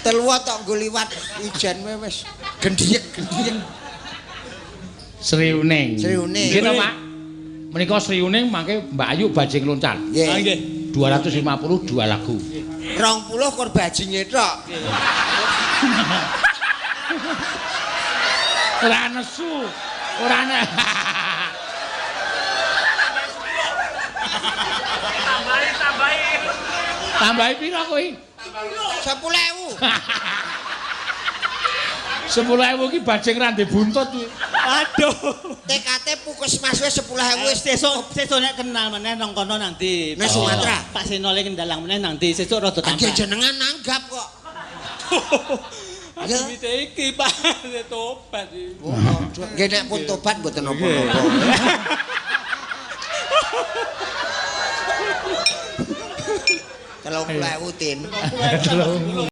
Telu tok nggo liwat ijen wis gendhiyek-gendhiyek. Sri Uning. Sri Uning. Nggih to, Pak? Menika Sri Uning mangke Mbak Ayu bajing loncat. Nggih. Nggih. 252 lagu. 20 kur bajinge tok. Ora nesu. Ora ne. Tambahi. Tambahi pira kowe? 10.000. 10.000 iki bajing ra ndek buntut kuwi. Aduh. TKT Puskesmas wis 10.000 wis Sesuk nek kenal meneh nang kono nang ndi? Nang Sumatera. Pak Seno le kendalang meneh nang ndi? Sesuk rada tambah. Nggih jenengan nanggap kok. Aduh iki Pak, tobat iki. Nggih nek pun tobat mboten napa-napa. 30.000 Tin.